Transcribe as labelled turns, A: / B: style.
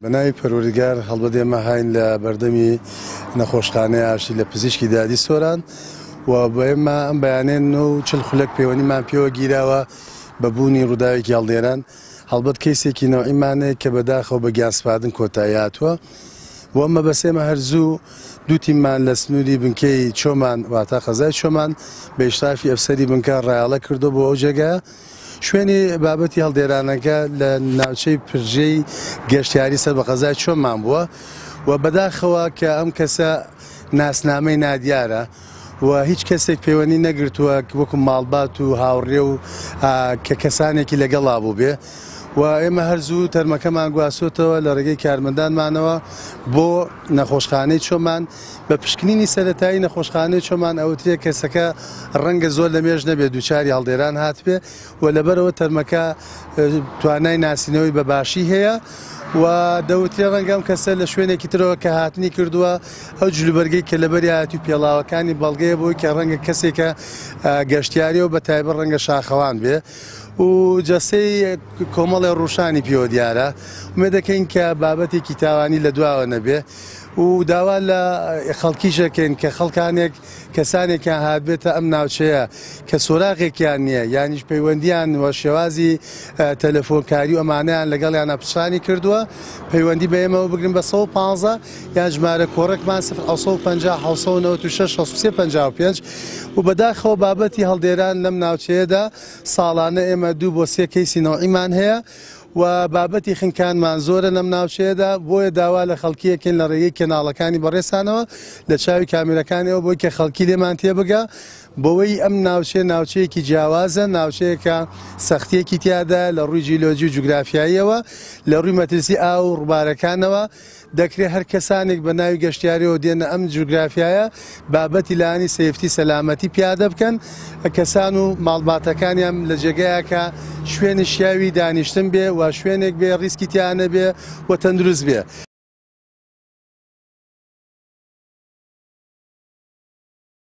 A: بە ناوی پەروەردگار هەڵبەت ئێمە هاین لە بەردەمی نەخۆشخانەی ئاشتی لە پزیشکی دادی سۆران و بە ئێمە ئەم بەیانێن و 40 خولەک پەیوەندیمان پێوە گیراوە بە بوونی ڕووداوێکی هەڵدێران. هەڵبەت کەیسێکی نەوعیمانەیە کە بەداخەوە بە گیان سپاردن کۆتایی هاتووە. بۆ ئەم مەبەستە ئێمە هەر زوو دوو تیممان لە سنووری بنکەی چۆمان واتە قەزای چۆمان بە ئیشرافی ئەفسەری بنکە ڕایەڵە کردووە بۆ ئەو جێگایە. شوێنی بابەتی هەڵدێرانەکە لە ناوچەی پرژەی گەشتیاری سەر بە قەزای چۆمان بووە و بەداخەوە کە ئەم کەسە ناسنامەی نادیارە و هیچ کەسێک پەیوەندی نەگرتووە وەکو ماڵبات و هاوڕێ و کە کەسانێکی لەگەڵا بووبێ و ئێمە هەر زوو تەرمەکەمان گواستۆتەوە لە ڕێگەی کارمەندانمانەوە بۆ نەخۆشخانەی چۆمان. بە پشکنینی سەرەتایی نەخۆشخانەی چۆمان ئەوترێ کەسەکە ڕەنگە زۆر لە مێژ نەبێت دووچاری هەڵدێران هاتبێ و لەبەرەوە تەرمەکە توانای ناسینەوەی بە باشی هەیە و دەوترێ ڕەنگە ئەم کەسە لە شوێنێکی ترەوە کە هاتنی کردووە ئەو جلوبەرگەی کە لەبەریایەتی و پێڵاوەکانی بەڵگەیە بۆی کە ڕەنگە کەسێکە گەشتیاریە و بە تایبەت ڕەنگە شاخەوان بێ و جەسەی کۆمەڵێ ڕووشانی پێوە دیارە. ئومێد دەکەین کە بابەتێکی تاوانی لە دواوە نەبێ و داوا لە خەڵکیش دەکەین کە خەڵکانێک کەسانێکیان هاتبێتە ئەم ناوچەیە کە سۆراغێکیان نییە یانیش پەیوەندیان و شێوازی تەلەفۆنکاری و ئەمانەیان لەگەڵیانە پچڕانی کردووە پەیوەندی بە ئێمەوە بگرن بە 115 یان ژمارە کۆڕێکمان 0 750 996 63 55 و بەداخەوە بابەتی هەڵدێران لەم ناوچەیەدا ساڵانە ئێمە دوو بۆ سێ کەیسی نەوعیمان هەیە و بابەتی خنکانمان زۆرە لەم ناوچەیەدا، بۆیە داوا لە خەڵکی ئەکەین لە ڕێگەی کەناڵەکانی بەڕێزتانەوە لە چاوی کامێرەکانیەوە بۆی کە خەڵکی لێمان تێبگا بەوەی ئەم ناوچەیە ناوچەیەکی جیاوازە، ناوچەیەکە سەختیەکی تیادایە لە ڕووی جیلۆجی و جوگرافیاییەوە، لە ڕووی مەترسی ئاو و ڕووبارەکانەوە، دەکرێت هەر کەسانێک بە ناوی گەشتیاریەوە دێنە ئەم جوگرافیایە بابەتی لایەنی safety سەلامەتی پیادە بکەن، کەسان و ماڵباتەکانیان لە جێگایەکە شوێنی شیاوی دانیشتن بێ و شوێنێک بێ ڕیسکی تیا نەبێ و تەندروست بێ.